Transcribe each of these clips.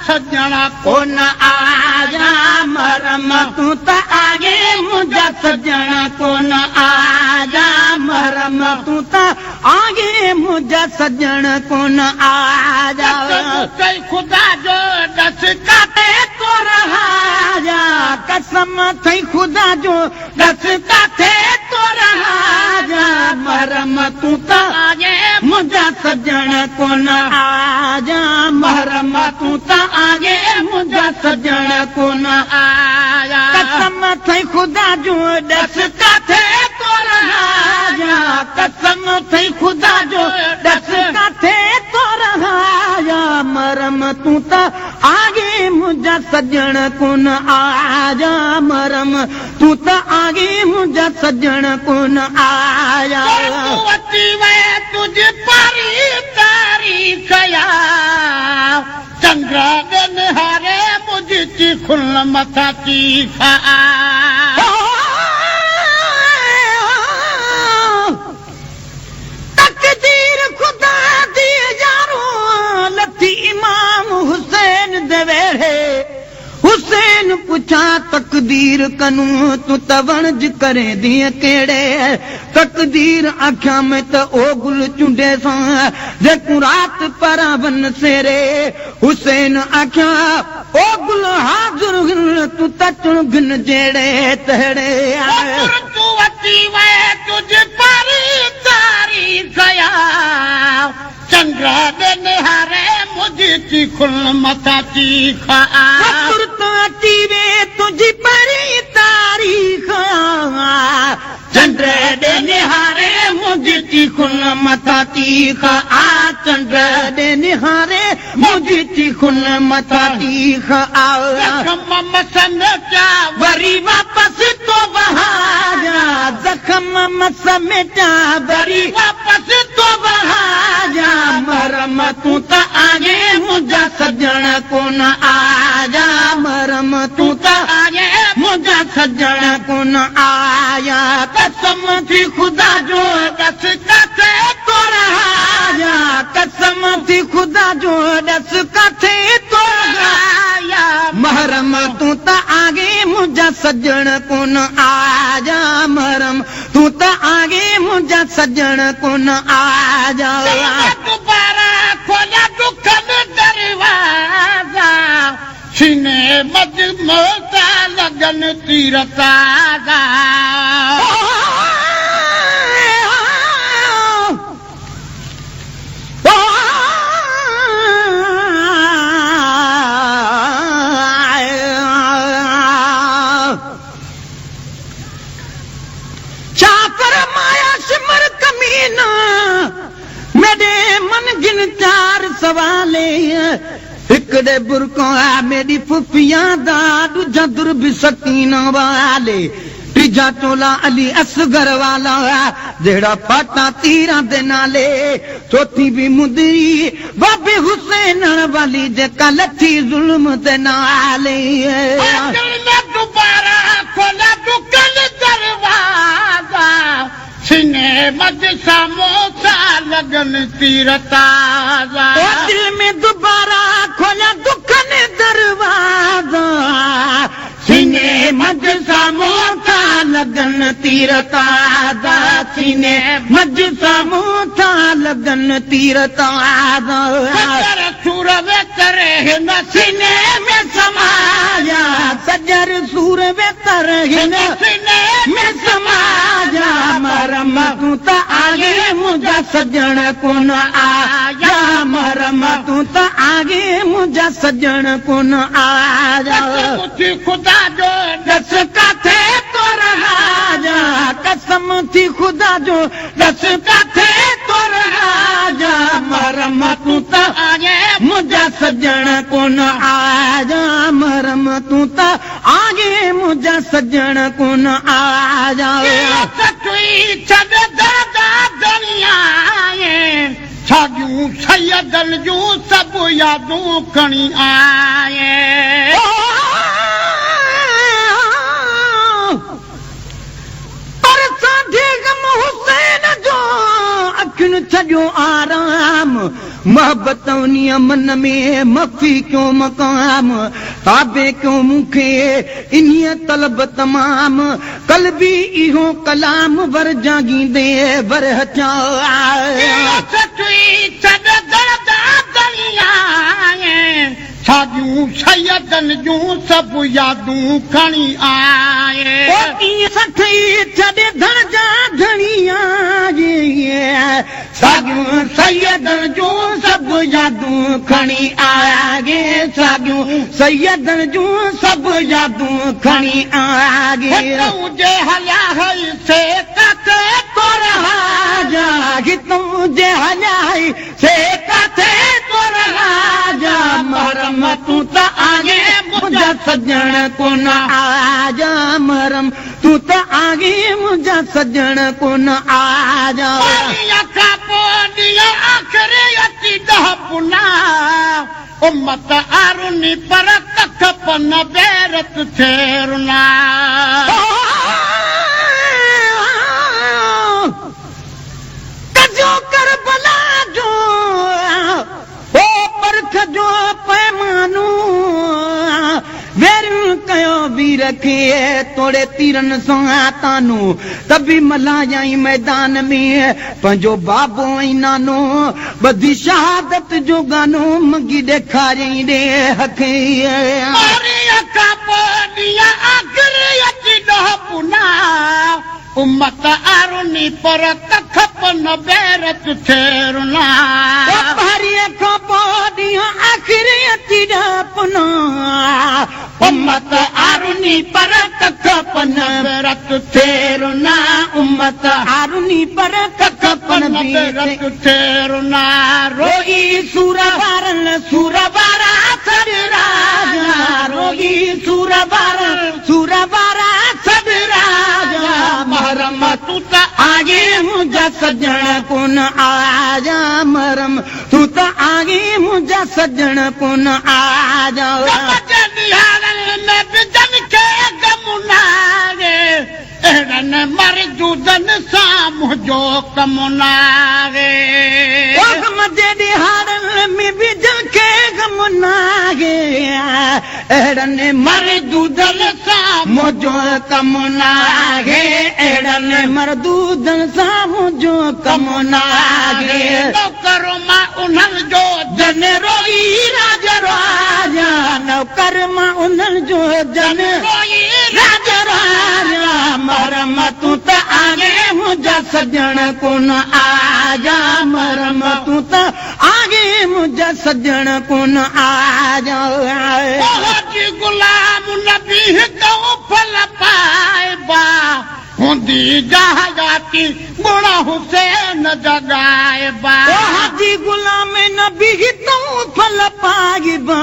सॼण कोन आया। महरम तूं त आगे मुंहिंजा सॼण कोन आया। महरम तूं त आगे मुंहिंजा सॼण कोन आया। चई ख़ुदा जो ॾस काथे तो रहाया। कसम अथई ख़ुदा जो ॾस काथे तो रहाया। महरम तूं त आगे मुंहिंजा सॼण कोन आया। महरम तूं त आगे मुंहिंजा सॼण कोन आया। कसम अथई ख़ुदा जो ॾस काथे तो रहाया। कसम अथई ख़ुदा जो ॾस काथे तो रहाया। महरम तूं त आगे मुंहिंजा सॼण कोन आया। महरम तूं त आगे मुंहिंजा सॼण कोन आया। तूं अची वए तुंहिंजी पारी तारीख़ आ। चंड निहारे मुंहिंजी चीखुन मथां चीख आ। तकदीर ख़ुदा दी यारो लथी इमाम हुसैन दे वेड़े। हुसैन पुछा तकदीर कनू तूं त वणज करे दीअं कहिड़े। तकदीर आख्या में त ओ गुल चूंडे सां जेको रात परावन सेरे। हुसैन आख्या ओ गुल हाज़िर हिन तूं त चुणगन जहिड़े तहिड़े। तूं अची वए तुंहिंजी पारी तारीख़ आ। चंड निहारे मुंहिंजी चीखुन मथां चीख आ। त अची वे तुंहिंजी परी तारीख़ आ। चंड ॾे निहारे मुंहिंजी चीखुन मथां चीख आ। चंड ॾे निहारे मुंहिंजी चीखुन मथां चीख आ। ज़ख़म मसमेटा वरी वापसि तो बहाया। ज़ख़म मसमेटा वरी वापसि तो बहाया। महरम तूं त आगे मुंहिंजा सॼण कोन आया। महरम तूं त आगे मुंहिंजा सॼण कोन आया। कसम थी ख़ुदा जो ॾस काथे तो रहाया। कसम थी ख़ुदा जो ॾस काथे तो आया। महरम तूं त आगे मुंहिंजा सॼण कोन आया। महरम तूं त आगे मुंहिंजा सॼण कोन आया। दोबारा खोलिया दुखन दरवाज़ा। सीने मज मोता लगन तीर ताज़ा। छा फरमाया शिमर कमीना मेरे मन गिन चार सवाले। हिकिड़े बुरको आ मेरी फुफिया दा, दूजा दुर बि सकीना वाले, टीजा चोला अली असगर वाला जहिड़ा फाटा तीरां दे नाले, चौथी भी मुंदरी बाबे हुसैन वाली जेका लथी ज़ुल्म दे नाले। में दोबारा खोलिया दुखन दरवाज़ा। सीने मज सामोसा लगन तीर ताज़ा। ओ दिल में दोबारा खोलिया दुखन दरवाज़ा। सीने मज सामोसा लगन तीर ताज़ा। सीने मज सामोसा लगन तीर ताज़ा। सजर सूर वेतर हिन सीने में समाया। सजर सूर वेतर हिन सीने में समाया। महरम तूं त आगे मुंहिंजा सॼण कोन आया। महरम तूं त आगे मुंहिंजा सॼण कोन आया। थी ख़ुदा जो ॾस काथे तो रहाया। कसम थी ख़ुदा जो ॾस काथे तो रहाया। महरम तूं त आगे मुंहिंजा सॼण कोन आया। महरम तूं त आगे मुंहिंजा सॼण कोन आया। सचुई छॾ दादा दुनिया छागियूं सैयदन जूं सभु यादूं खणी आए। पर साढे गम हुसैन जो अखियुनि छॾियो आराम। محبت انهيء من ۾ مخفي ڪيو مقام، تابع ڪيو مون کي انهيء طلب تمام، قلبي اهو ڪلام ور جاڳيندي ورهه ٿيا. سچي ڇڏ دڙ جا دڻيا ساڳيون سيدن جون سڀ يادون کڻي آئي. او ڪيئن سٺي ڇڏ ڌڻ جا ڌڻي آئي. ساڳيون سيدن جون سڀ يادون کڻي آئي. ساڳيون سيدن جون سڀ يادون کڻي آئي. هتئون جي هليا هئي سي ڪاٿي تور راجا. هتئون جي هليا هئي سي ڪاٿي تور راجا. محرم تون ته آهين منهنجا سڄڻ ڪونه آجا. محرم تون ته آهين منهنجا سڄڻ ڪونه آجا. پاريء کان پوء ڏينهن آخري اچي ڏهه پنا. امت آرني پر ڪک پن بيرت ٿيرنا. ڪجو ڪربلا جو او پرک جو پيمانو. ويرين ڪيو وير کي توڙي تيرن سان تانو. ته به ملهايائين ميدان ۾ پنهنجو بابو ۽ نانو. ٻڌي شهادت جو گانو منگي ڏيکاريائين ڏيهه کي. پاريء کان پوء ڏينهن آخري اچي ڏهه پنا. امت آرني پر ڪک پن بيرت ٿيرنا. پاريء کان پوء ڏينهن آخري اچي ڏهه پنا. امت آرني پر ڪک پن بيرت ٿيرنا. امت آرني پر ڪک پن بيرت ٿيرنا. روئي سور وارن سور وارا سڏ راجا. روئي سور وارن سور وارا سڏ راجا. محرم تون ته آهين منهنجا سڄڻ ڪونه آجا. محرم تون ته آهين منهنجا سڄڻ ڪونه آجا. غم جي ڏهاڙن ۾ به جن کي غم ناهي، اهڙن مردودن سان منهنجو ڪم ناهي. غم جي ڏهاڙن ۾ به جن کي غم ناهي، اهڙن مردودن سان منهنجو ڪم ناهي. اهڙن مردودن سان منهنجو ڪم ناهي. نوڪر مان انهن جو جن روئي راج راجا. نوڪر مان انهن جو جن روئي راج راجا. محرم تون ته آهين منهنجا سڄڻ ڪونه آجا. محرم تون ته آهين منهنجا سڄڻ ڪونه آجا. حاجي غلام نبي هتئون ڦل پائبا. هوندي جاهياتي گڻ حسين جڳائبا. حاجي غلام نبي هتئون ڦل پائبا.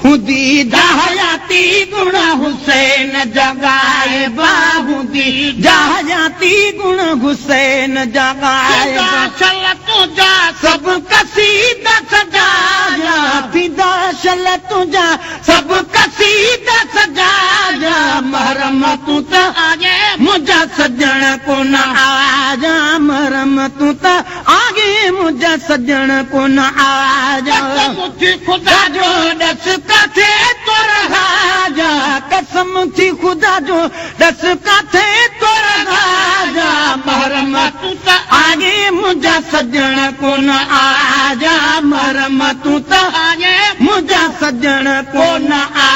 هوندي جاهياتي گڻ حسين جڳائبا. هوندي جاهياتي گڻ حسين جڳائبا. شل تنهنجا سڀ قصيدا سجايا. ٿيندا شل تنهنجا سڀ قصيدا سجايا. محرم تون ته آهين منهنجا سڄڻ ڪونه آجا. محرم تون ته آهين منهنجا سڄڻ ڪونه آجا. قسم ٿي خدا جو ڏس ڪاٿي تور راجا. قسم ٿي خدا جو ڏس ڪاٿي تور راجا. محرم تون ته آهين منهنجا سڄڻ ڪونه آجا. محرم تون ته آهين منهنجا سڄڻ ڪونه آ.